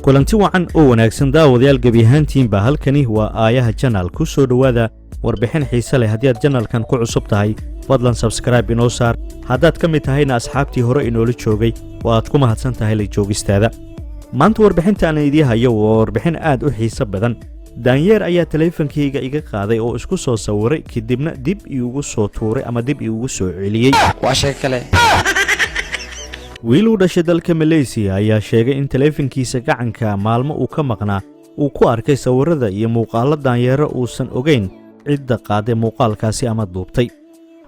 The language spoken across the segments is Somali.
Kulanti wacan oo wanaagsan, daawadayaal gebi ahaantiinba. Halkani waa Aayaha Channel. Ku soo dhowaada warbixin xiise leh. Haddii aad channelkan ku cusub tahay, fadlan subscribe inoo saar. Haddaad ka mid tahayna asxaabtii hore inoola joogay, oo aad ku mahadsan tahay la joogistaada. Maanta warbixinta aan idii hayo waa warbixin aad u xiiso badan. Daanyeer ayaa taleefankayga iga qaaday oo isku soo sawiray, kadibna dib iigu soo tuuray ama dib iigu soo celiyey. Waa sheeko kale. Wiil u dhashay dalka Maleysiya ayaa sheegay in taleefankiisa gacanka maalmo uu ka maqnaa uu ku arkay sawirrada iyo muuqaallo daanyeero uusan ogayn cidda qaaday muuqaalkaasi ama duubtay.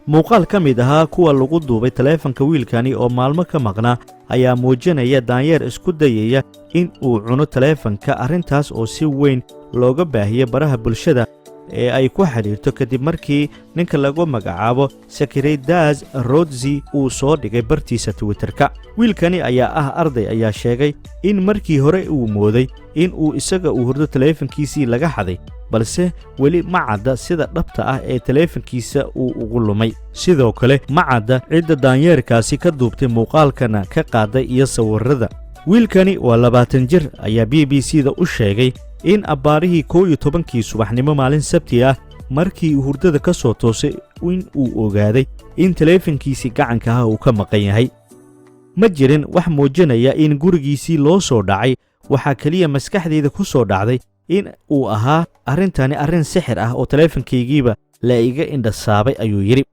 Muuqaal ka mid ahaa kuwa lagu duubay taleefanka wiilkani oo maalmo ka maqnaa ayaa muujinaya daanyeer isku dayaya in uu cuno taleefanka, arrintaas oo si weyn looga baahiyey baraha bulshada ee ay ku xidhiirto, kadib markii ninka lagu magacaabo Sakireydas Rodzi uu soo dhigay bartiisa Twitterka. Wiilkani ayaa ah arday ayaa sheegay in markii hore uu mooday in uu isaga uu hurdo taleefankiisii laga xaday, balse weli ma cadda sida dhabta ah ee taleefankiisa uu ugu lumay. Sidoo kale ma cadda cidda daanyeerkaasi ka duubtay muuqaalkana ka qaaday iyo sawirrada. Wiilkani waa 20 jir ayaa BBC da u sheegay in abbaarihii 11-kii subaxnimo maalin Sabti ah, markii uu hurdada ka soo toosay, in uu ogaaday in taleefankiisii gacanka ah uu ka maqan yahay. Ma jirin wax muujinaya in gurigiisii loo soo dhacay. Waxaa keliya maskaxdeyda ku soo dhacday in uu ahaa arrintani arrin sixir ah oo taleefankaygiiba la iga indhasaabay, ayuu yidhi.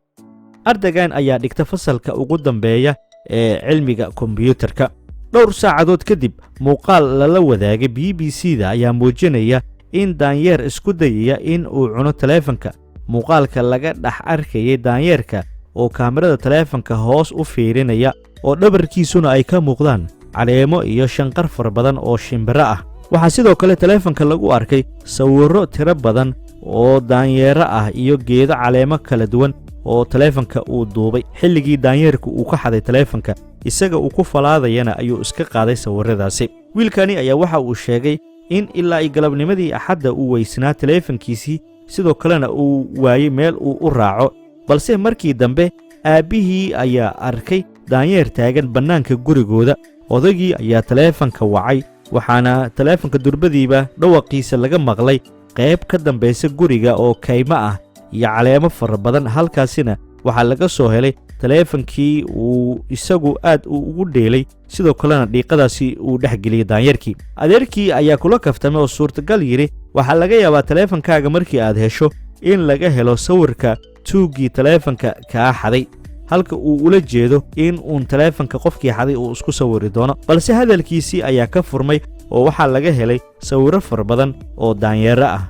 Ardaygan ayaa dhigta fasalka ugu dambeeya ee cilmiga kombiyuutarka. Dhowr saacadood kadib, muuqaal lala wadaagay BBC da ayaa muujinaya in daanyeer isku dayaya in uu cuno taleefanka. Muuqaalka laga dhex arkayay daanyeerka oo kaamirada taleefanka hoos u fiirinaya, oo dhabarkiisuna ay ka muuqdaan caleemo iyo shanqar fara badan oo shimbiro ah. Waxaa sidoo kale taleefanka lagu arkay sawirro tiro badan oo daanyeero ah iyo geedo caleemo kala duwan oo taleefanka uu duubay xilligii daanyeerku uu ka xaday taleefanka. Isaga uu ku falaadayana ayuu iska qaaday sawirradaasi. Wiilkani ayaa waxa uu sheegay in ilaa i galabnimadii Axadda uu weysnaa taleefankiisii, sidoo kalena uu waayey meel uu u raaco, balse markii dambe aabbihii ayaa arkay daanyeer taagan bannaanka gurigooda. Odaygii ayaa taleefanka wacay, waxaana taleefanka durbadiiba dhawaqiisa laga maqlay qayb ka dambaysa guriga oo kaymo ah iyo caleemo fara badan. Halkaasina waxaa laga soo helay taleefankii uu isagu aad uu ugu dheelay, sidoo kalena dhiiqadaasi uu dhex geliyey daanyarkii. Adeerkii ayaa kula kaftamay oo suurtagal yidhi, "Waxaa laga yaabaa taleefankaaga markii aad hesho in laga helo sawirka tuuggii taleefanka kaa xaday," halka uu ula jeedo in uun taleefanka qofkii xaday uu isku sawiri doono. Balse hadalkiisii ayaa ka furmay oo waxaa laga helay sawirro fara badan oo daanyeero ah.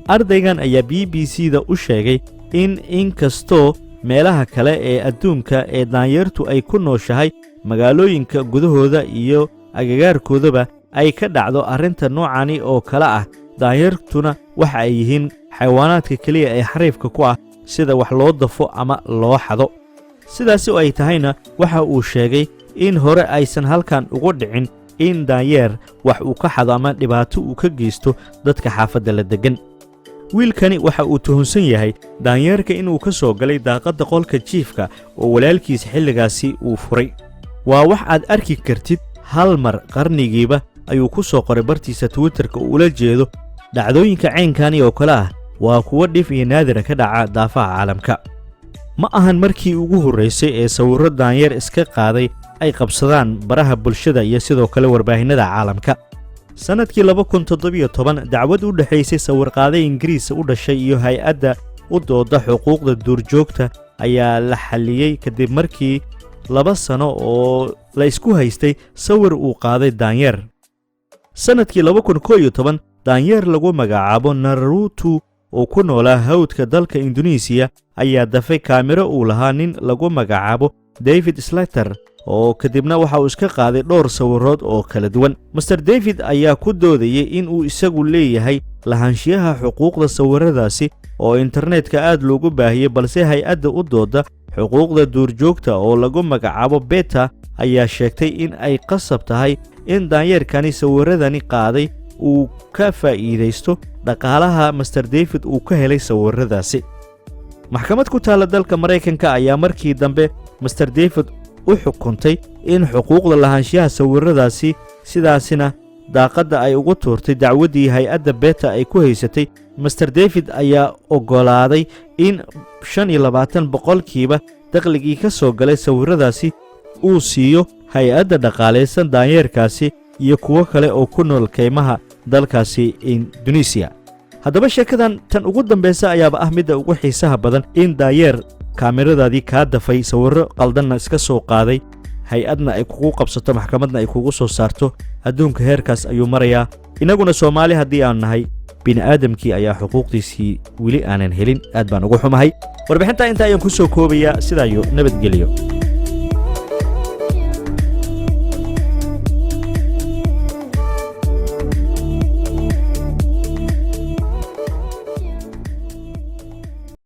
Ardaygan ayaa BBC da u sheegay in inkastoo meelaha kale ee adduunka ee daanyeertu ay ku nooshahay, magaalooyinka gudahooda iyo agagaarkoodaba, ay ka dhacdo arrinta noocani oo kale ah, daanyeertuna waxa ay yihiin xayawaanaadka keliya ee xariifka ku ah sida wax loo dafo ama loo xado. Sidaasi oo ay tahayna, waxa uu sheegay in hore aysan halkan ugu dhicin in daanyeer wax uu ka xado ama dhibaato uu ka geysto dadka xaafadda la deggan. Wiilkani waxa uu tuhunsan yahay daanyeerka inuu ka soo galay daaqadda qolka jiifka oo walaalkiis xilligaasi uu furay. "Waa wax aad arki kartid hal mar qarnigiiba," ayuu ku soo qoray bartiisa Twitterka uu ula jeedo dhacdooyinka caynkani oo kale ah waa kuwo dhif iyo naadira ka dhaca daafaha caalamka. Ma ahan markii ugu horraysay ee sawirro daanyeer iska qaaday ay qabsadaan baraha bulshada iyo sidoo kale warbaahinnada caalamka. Sannadkii 2017, dacwad u dhexaysay sawirqaaday Ingiriis u dhashay iyo hay-adda u dooda xuquuqda duurjoogta ayaa la xalliyey, kadib markii 2 sano oo la isku haystay sawir uu qaaday daanyeer. Sannadkii 2011, daanyeer lagu magacaabo Naruto oo ku noolaa hawdka dalka Induneisiya ayaa dafay kaamiro uu lahaa nin lagu magacaabo David Slater, oo kadibna waxa uu iska qaaday dhowr sawirood oo kala duwan. Mister David ayaa ku doodayey in uu isagu leeyahay lahaanshiyaha xuquuqda sawiradaasi oo internetka aad loogu baahiyey, balse hay-adda u dooda xuquuqda duurjoogta oo lagu magacaabo PETA ayaa sheegtay in ay qasab tahay in daanyeerkani sawiradani qaaday uu ka faa'iidaysto dhaqaalaha Mister David uu ka helay sawiradaasi. Maxkamad ku taalla dalka Maraykanka ayaa markii dambe Mister David u xukuntay in xuquuqda lahaanshiyaha sawiradaasi, sidaasina Daaqadda ay ugu tuurtay dacwaddii hay-adda PETA ay ku haysatay, Mister David ayaa oggolaaday in 25% dakhligii ka soo galay sawirradaasi uu siiyo hay-adda dhaqaalaysan daanyeerkaasi iyo kuwo kale oo ku nool kaymaha dalkaasi Indonesiya. Haddaba, sheekadan tan ugu dambaysa ayaaba ah midda ugu xiisaha badan, in daayeer kaamiradaadii kaa dafay, sawirro qaldanna iska soo qaaday, hay-adna ay kugu qabsato, maxkamadna ay kugu soo saarto. Adduunka heerkaas ayuu marayaa. Innaguna Soomaali haddii aan nahay, bini'aadamkii ayaa xuquuqdiisii weli aanan helin. Aad baan ugu xumahay. Warbixintaa inta ayaan ku soo koobayaa. Sidaayo nabadgelyo.